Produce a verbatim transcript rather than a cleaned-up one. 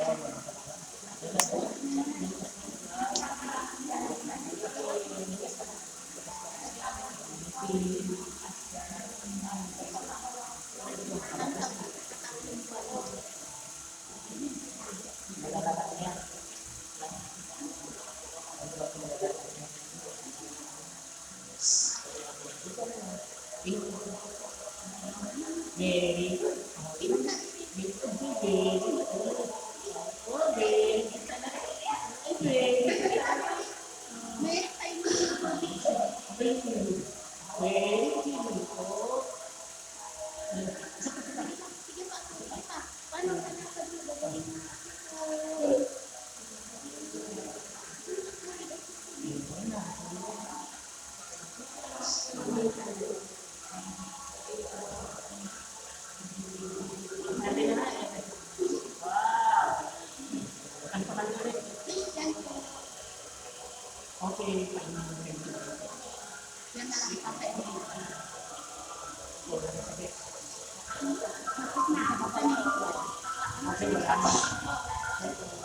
Very good. Very good. Very good. Oh, very good talaga. Very good talaga. Very good. Very good. Okay, painggan mo rin. Yan na lang, ipapainom. Okay, wala na.